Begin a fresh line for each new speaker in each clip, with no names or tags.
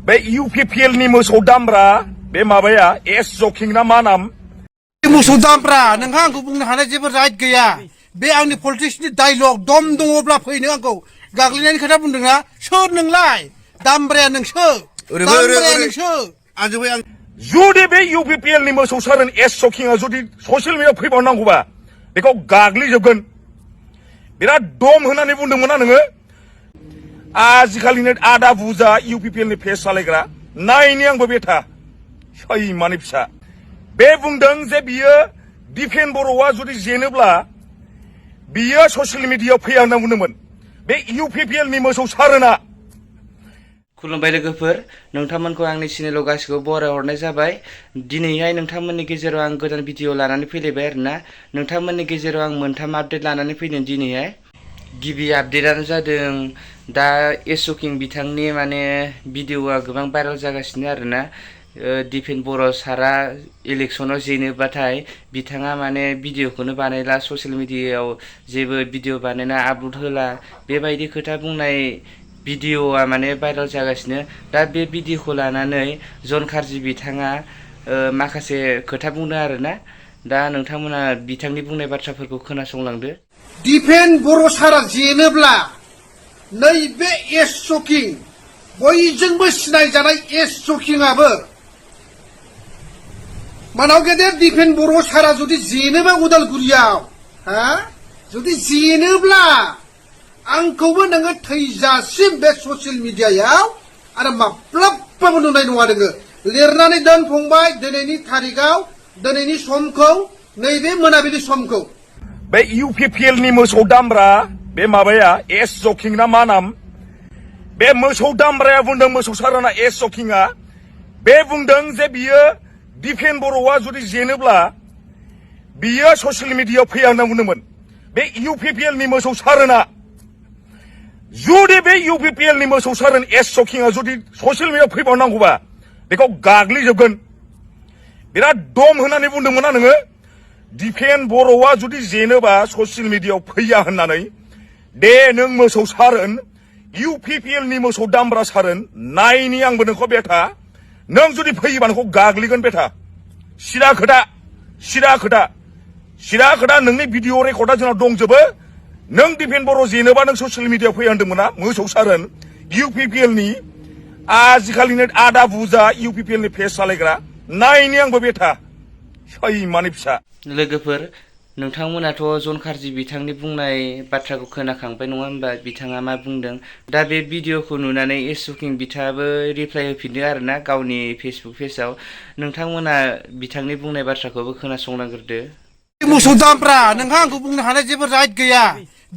बे UPPL नि Mwswo Dambra बे माबाया एस जकिं ना मा नाम
Mwswo Dambra नोंहा आंखौ बुंनो हानाय जेबो राइट गैया बे आंनि पलिटिक्सनि डायलग दम दङब्ला फैनो आंखौ गाग्लिनायनि खोथा बुंदोंना सोर नोंलाय दामब्राया नोंसो
जुदि बे UPPL नि मोसौ सारोन एस जकिंआ जुदि ससियेल मिडियायाव फैबावनांगौबा बेखौ गाग्लिजोबगोन बिराद दम होनानै बुंदोंमोन ना नोङो आजिखालिनो आदा बुजा UPPL नि फेस सालायग्रा नायनि आंबो बेथा सैमानि फिसा बे बुंदों जे बियो दिफेन बर'आ जुदि जेनोब्ला बियो ससियेल मिडियायाव फैया होनना बुंदोंमोन बे UPPL नि मोसौ सारोना
खुलुमबाय लोगोफोर नोंथांमोनखौ आंनि चेनेलाव गासिखौबो बराय हरनाय जाबाय दिनैहाय नोंथांमोननि गेजेराव आं गोदान भिडिअ लानानै फैलायबाय आरोना नोंथांमोननि गेजेराव आं मोनथाम आपडेट लानानै फैदों दिनैहाय गिबि आपडेटआनो जादों दा एसकिं बिथांनि माने भिडिअआ गोबां भाइरेल जागासिनो आरोना दिफेन बर' सारा इलेक्सनाव जेनोबाथाय बिथाङा माने भिडिअखौनो बानायला ससियेल मिडियायाव जेबो भिडिअ बानायना आपल'ड होला बेबायदि खोथा बुंनाय भिडिअआ माने भाइरेल जागासिनो दा बे भिडिअखौ लानानै जन काrzee बिथाङा माखासे खोथा बुंदों आरोना दा नोंथांमोना बिथांनि बुंनाय बाथ्राफोरखौ खोनासंलांदो
दिफेन बर' सारा जेनोब्ला नैबे एस जकिं बयजोंबो सिनायजानाय एस जकिंआबो मानाव गेदेर दिफेन बर' सारा जुदि जेनोबा उदालगुरियाव हा जुदि जेनोब्ला आंखौबो नोङो थैजासिम बे ससियेल मिडियायाव आरो माब्लाबाबो नुनाय नङा नोङो लिरनानै दोन फंबाय दिनैनि तारिखआव दिनैनि समखौ नैबे मोनाबिलि समखौ
बे UPPL नि Mwswo Dambra बे माबाया एस जकिं ना मा नाम बे Mwswo Dambraया बुंदों मोसौ सारोना एस जकिंआ बे बुंदों जे बियो दिफेन बर'आ जुदि जेनोब्ला बियो ससियेल मिडियायाव फैया होनना बुंदोंमोन बे UPPL नि मोसौ सारोना जुदि बे UPPL नि मोसौ सारोन एस जकिंआ जुदि ससियेल मिडियायाव फैबावनांगौबा बेखौ गाग्लिजोबगोन बिराद दम होनानै बुंदोंमोन ना नोङो दिफेन बर'आ जुदि जेनोबा ससियेल मिडियायाव फैया होननानै दे नों मोसौ सारोन UPPL नि Mwswo Dambra सारोन नायनि आंबो नोंखौ बेथा नों जुदि फैयोबा नोंखौ गाग्लिगोन बेथा सिदा खोथा नोंनि भिडिअ रेकर्डआ जोंनाव दंजोबो नों दिफेन बर' जेनोबा नों ससियेल मिडियायाव फैया होनदोंमोन ना मोसौ सारोन UPPL नि आजिखालिनो आदा बुजा UPPL नि फेस सालायग्रा नायनि आंबो बेथा सैमानि फिसा
लोगोफोर नोंथांमोनाथ' जन काrzee बिथांनि बुंनाय बाथ्राखौ खोनाखांबाय नङा होनबा बिथाङा मा बुंदों दा बे भिडिअखौ नुनानै एसकिं बिथाङाबो रिप्लाइ होफिनदों आरोना गावनि फेसबुक पेजआव नोंथांमोना बिथांनि बुंनाय बाथ्राखौबो खोनासंनांग्रोदो
Mwswo Dambra नोंहा आंखौ बुंनो हानाय जेबो राइट गैया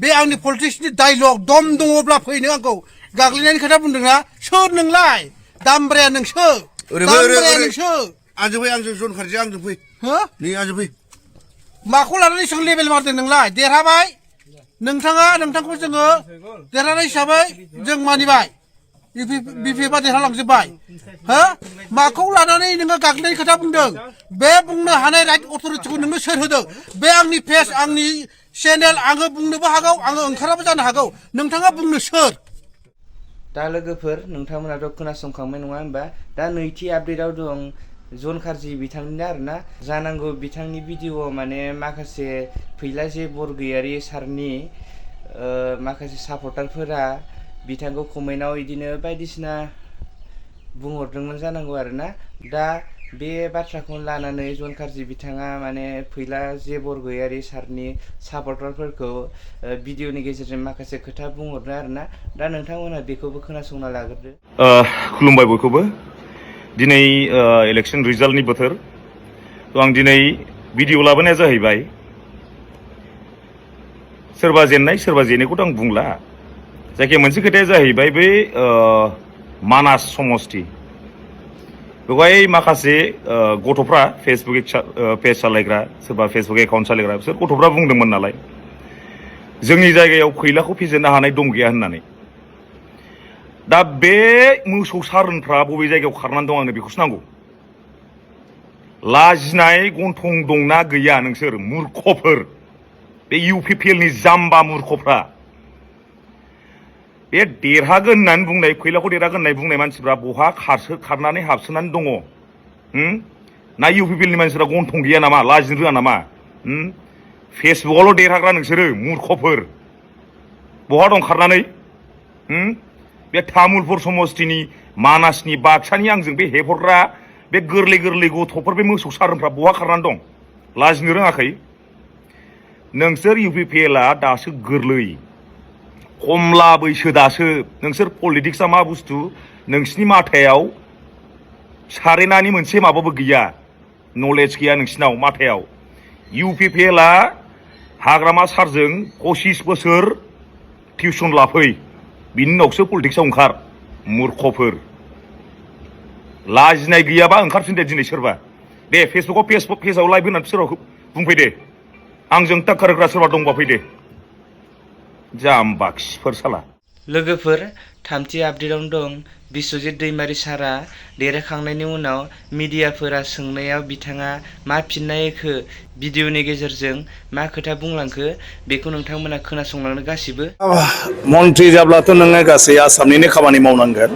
बे आंनि पलिटिक्सनि डायलग दम दङब्ला फैनो आंखौ गाग्लिनायनि खोथा बुंदोंना सोर नोंलाय दामब्राया नोंसो
आंजों जन काrzee आंजों फै
हो
नै आंजों फै
माखौ लानानै सों लेबेल मारदों नोंलाय देरहाबाय नोंथांखौ जोङो देरहानाय हिसाबै जों मानिबाय बिपिएफआ देरहालांजोब्बाय हो माखौ लानानै नोङो गाग्लिनायनि खोथा बुंदों बे बुंनो हानाय राइट अथ'रिटिखौ नोंनो सोर होदों बे आंनि पेज आंनि चेनेल आङो बुंनोबो हागौ आङो ओंखाराबो जानो हागौ नोंथाङा बुंनो सोर
दा लोगोफोर नोंथांमोनाथ' खोनासंखांबाय नङा होनबा दा नैथि आपडेटआव दं जन काrzee बिथांनिनो आरोना जानांगौ बिथांनि भिडिअआव माने माखासे फैलाजे बरगयारी सारनि माखासे सापर्टारफोरा बिथांखौ कमेन्टआव इदिनो बायदिसिना बुंहरदोंमोन जानांगौ आरोना दा बे बाथ्राखौ लानानै जन काrzee बिथाङा माने फैलाजे बरगयारी सारनि सापर्टारफोरखौ भिडिअनि गेजेरजों माखासे खोथा बुंहरदों आरोना दा नोंथांमोना बेखौबो खोनासंना लाग्रोदो
खुलुमबाय बयखौबो दिनै इलेक्शन रिजाल्टनि बोथोर आं दिनै भिडिअ लाबोनाया जाहैबाय सोरबा जेननाय सोरबा जेनैखौथ' आं बुंला जायखिया मोनसे खोथाया जाहैबाय बै मानास समस्ति बेवहाय माखासे गथ'फ्रा फेसबुक पेज सालायग्रा सोरबा फेसबुक एकाउन्ट सालायग्रा बिसोर गथ'फ्रा बुंदोंमोन नालाय जोंनि जायगायाव खैलाखौ फेजेननो हानाय दम गैया होननानै दा बे मोसौ सारोनफ्रा बबे जायगायाव खारनानै दं आंनो बेखौसो नांगौ लाजिनाय गन्थं दंना गैया नोंसोर मुर्खफोर बे UPPL नि जाम्बा मुर्खफ्रा बे देरहागोन होननानै बुंनाय खैलाखौ देरहागोन होननाय बुंनाय मानसिफ्रा बहा खारनानै हाबसोनानै दङ ना इउपिपिएलनि मानसिफ्रा गन्थं गैया नामा लाजिनो रोङा नामा फेसबुकआवल' देरहाग्रा नोंसोरो मूर्खफोर बहा दं खारनानै बे तामुलपुर समस्तिनि मानासनि बाक्सानि आंजों बे हेबहरग्रा बे गोरलै गोरलै गथ'फोर बे मोसौ सारोनफ्रा बहा खारनानै दं लाजिनो रोङाखै नोंसोर इउपिपिएलआ दासो गोरलै कमला बैसो दासो नोंसोर पलिटिक्सआ मा बुस्थु नोंसिनि माथायाव सारेनानि मोनसे माबाबो गैया नलेज गैया नोंसिनाव माथायाव इउपिपिएलआ हाग्रामा सारजों 25 बोसोर टिउसन लाफै बिनि उनावसो पलिटिक्सआव ओंखार मूर्खफोर लाजिनाय गैयाबा ओंखारफिन दे दिनै सोरबा दे फेसबुकआव पेजाव लाइभ होनानै सोरबा बुंफैदे आंजों टाक्कार होग्रा सोरबा दंबा फैदे जाम्बाखिफोर साला
लोगोफोर थामथि आपडेटआवनो दं बिश्वजित दैमारि सारा देरहाखांनायनि उनाव मिडियाफोरा सोंनायाव बिथाङा मा फिननाय होखो भिडिअनि गेजेरजों मा खोथा बुंलांखो बेखौ नोंथांमोना खोनासंलांनो गासिबो
मन्थ्रि जाब्लाथ' नोङो गासै आसामनिनो खामानि मावनांगोन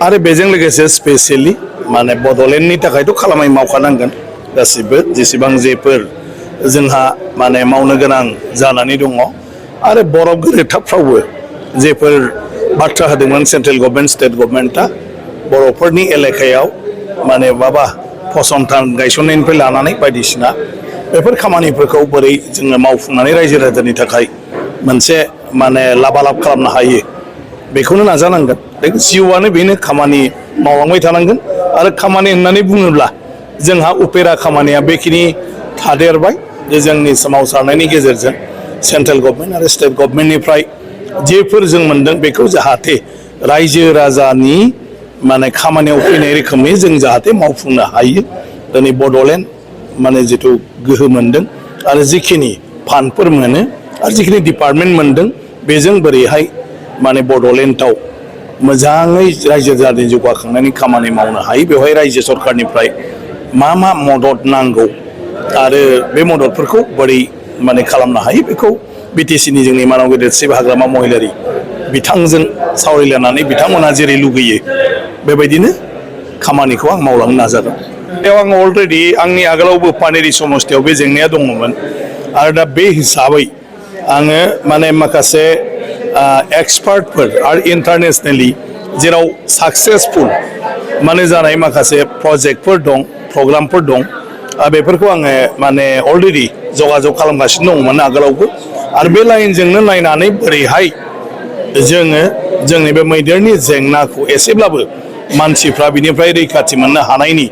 आरो बेजों लोगोसे स्पेसियेलि माने बड'लेण्डनि थाखायथ' खामानि मावखानांगोन गासिबो जेसेबां जेफोर जोंहा माने मावनो गोनां जानानै दङ आरो बरफ गोरोबथाफ्रावबो जेफोर बाथ्रा होदोंमोन सेन्ट्रेल गभर्नमेन्ट स्टेट गभर्नमेन्टआ बर'फोरनि एलेकायाव माने माबा फसंथान गायसननायनिफ्राय लानानै बायदिसिना बेफोर खामानिफोरखौ बोरै जोङो मावफुंनानै रायजो राजानि थाखाय मोनसे माने लाबालाब खालामनो हायो बेखौनो नाजानांगोन जिउआनो बेनो खामानि मावलांबाय थानांगोन आरो खामानि होननानै बुङोब्ला जोंहा उपेरा खामानिया बेखिनि थादेरबाय जे जोंनि सोमावसारनायनि गेजेरजों सेन्ट्रेल गभर्नमेन्ट आरो स्टेट गभर्नमेन्टनिफ्राय जेफोर जों मोनदों बेखौ जाहाथे रायजो राजानि माने खामानियाव फैनाय रोखोमै जों जाहाथे मावफुंनो हायो दिनै बड'लेण्ड माने जिथु गोहो मोनदों आरो जिखिनि फान्डफोर मोनो आरो जिखिनि डिपार्टमेन्ट मोनदों बेजों बोरैहाय माने बड'लेण्डआव मोजाङै रायजो राजानि जौगाखांनायनि खामानि मावनो हायो बेवहाय रायजो सरकारनिफ्राय मा मा मदद नांगौ आरो बे मददफोरखौ बोरै माने खालामनो हायो बेखौ बिटिसिनि जोंनि मानाव गेदेरसिन हाग्रामा महिलारि बिथांजों सावरायलायनानै बिथांमोना जेरै लुगैयो बेबायदिनो खामानिखौ आं मावलांनो नाजागोन बेयाव आं अलरेडि आंनि आगोलावबो पानेरि समस्तियाव बे जेंनाया दङमोन आरो दा बे हिसाबै आङो माने माखासे एक्सपार्टफोर आरो इन्टारनेसनेलि जेराव साक्सेसफुल माने जानाय माखासे प्रजेक्टफोर दं प्रग्रामफोर दं बेफोरखौ आङो माने अलरेडि जगाजग खालामगासिनो दंमोन आगोलावबो आरो बे लाइनजोंनो नायनानै बोरैहाय जोङो जोंनि बे मैदेरनि जेंनाखौ एसेब्लाबो मानसिफ्रा बिनिफ्राय रैखाथि मोननो हानायनि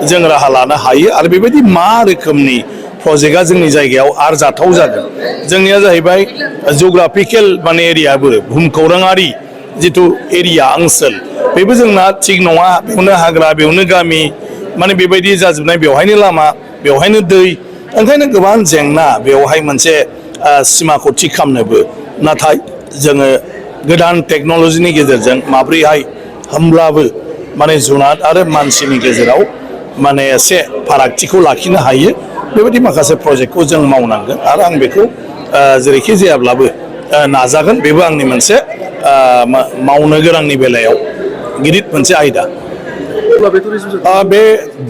जों राहा लानो हायो आरो बेबायदि मा रोखोमनि प्रजेक्टआ जोंनि जायगायाव आरजाथाव जागोन जोंनिया जाहैबाय जिअग्राफिकेल माने एरियाबो भुमखौराङारि जिथु एरिया ओनसोल बेबो जोंना थिग नङा बेयावनो हाग्रा बेयावनो गामि माने बेबायदि जाजोबनाय बेवहायनो लामा बेवहायनो दै ओंखायनो गोबां जेंना बेवहाय मोनसे सिमाखौ थि खालामनोबो नाथाय जोङो गोदान टेक्न'लजिनि गेजेरजों माब्रैहाय होमब्लाबो माने जुनाद आरो मानसिनि गेजेराव माने एसे फारागथिखौ लाखिनो हायो बेबायदि माखासे प्रजेक्टखौ जों मावनांगोन आरो आं बेखौ जेरैखि जायाब्लाबो नाजागोन बेबो आंनि मोनसे मावनो गोनांनि बेलायाव गिदिर मोनसे आयदा बे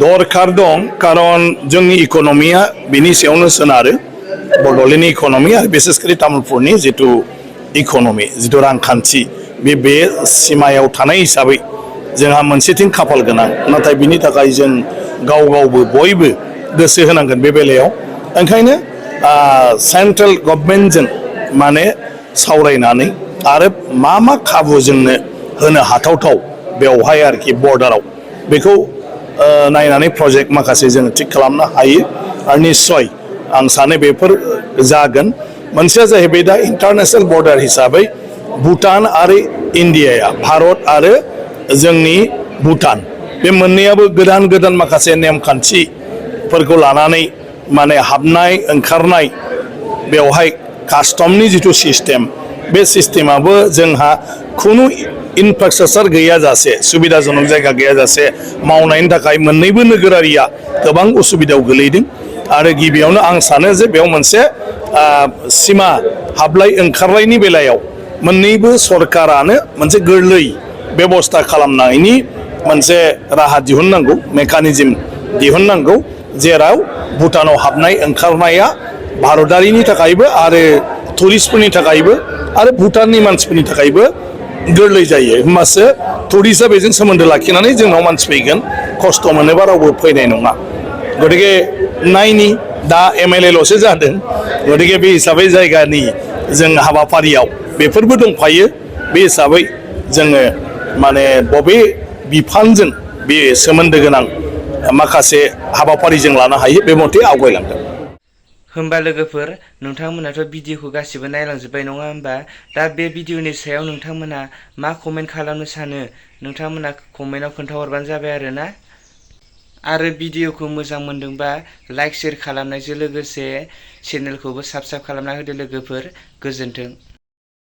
दरखार दं खारन जोंनि इक'नमिया बिनि सायावनो सोनारो बड'लेण्डनि इक'नमि आरो बिसेसकरि तामुलपुरनि जिथु इक'नमि जिथु रांखान्थि बे सिमायाव थानाय हिसाबै जोंहा मोनसेथिं खाफाल गोनां नाथाय बिनि थाखाय जों गाव गावबो बयबो गोसो होनांगोन बे बेलायाव ओंखायनो सेन्ट्रेल गभर्नमेन्टजों माने सावरायनानै आरो मा मा खाबु जोंनो होनो हाथावथाव बेवहाय आरोखि बर्डाराव बेखौ नायनानै प्रजेक्ट माखासे जों थिग खालामनो हायो आरो निस्सय आं सानो बेफोर जागोन मोनसेया जाहैबाय दा इन्टारनेशनेल बर्डार हिसाबै भुटान आरो इन्डियाया भारत आरो जोंनि भुटान बे मोननैयाबो गोदान गोदान माखासे नेमखान्थिफोरखौ लानानै माने हाबनाय ओंखारनाय बेवहाय कास्टमनि जिथु सिस्टेम बे सिस्टेमाबो जोंहा खुनु इनफ्रास्ट्राक्चार गैयाजासे सुबिदाजनक जायगा गैयाजासे मावनायनि थाखाय मोननैबो नोगोरारिया गोबां उसुबिदायाव गोलैदों आरो गिबियावनो आं सानो जे बेयाव मोनसे सिमा हाबलाय ओंखारलायनि बेलायाव मोननैबो सरकारानो मोनसे गोरलै बेबस्था खालामनायनि मोनसे राहा दिहुननांगौ मेकानिजम दिहुननांगौ जेराव भुटानाव हाबनाय ओंखारनाया भारतारिनि थाखायबो आरो टुरिस्टफोरनि थाखायबो आरो भुटाननि मानसिफोरनि थाखायबो गोरलै जायो होमबासो टुरिस्टआ बेजों सोमोन्दो लाखिनानै जोंनाव मानसि फैगोन खस्थ' मोनोबा रावबो फैनाय नङा गतिके नायनि दा MLA ल'सो जादों गतिके बे हिसाबै जायगानि जों हाबाफारियाव बेफोरबो दंफायो बे हिसाबै जोङो माने बबे बिफानजों बे सोमोन्दो गोनां माखासे हाबाफारि जों लानो हायो बे मथे आवगायलांदों
होमबा लोगोफोर नोंथांमोनाथ' भिडिअखौ गासिबो नायलांजोब्बाय नङा होमबा दा बे भिडिअनि सायाव नोंथांमोना मा कमेन्ट खालामनो सानो नोंथांमोना कमेन्टआव खोन्थाहरबानो जाबाय आरोना आरो भिडिअखौ मोजां मोनदोंबा लाइक शेयार खालामनायजों लोगोसे चेनेलखौबो साबस्क्राइब खालामना होदो लोगोफोर गोजोन्थों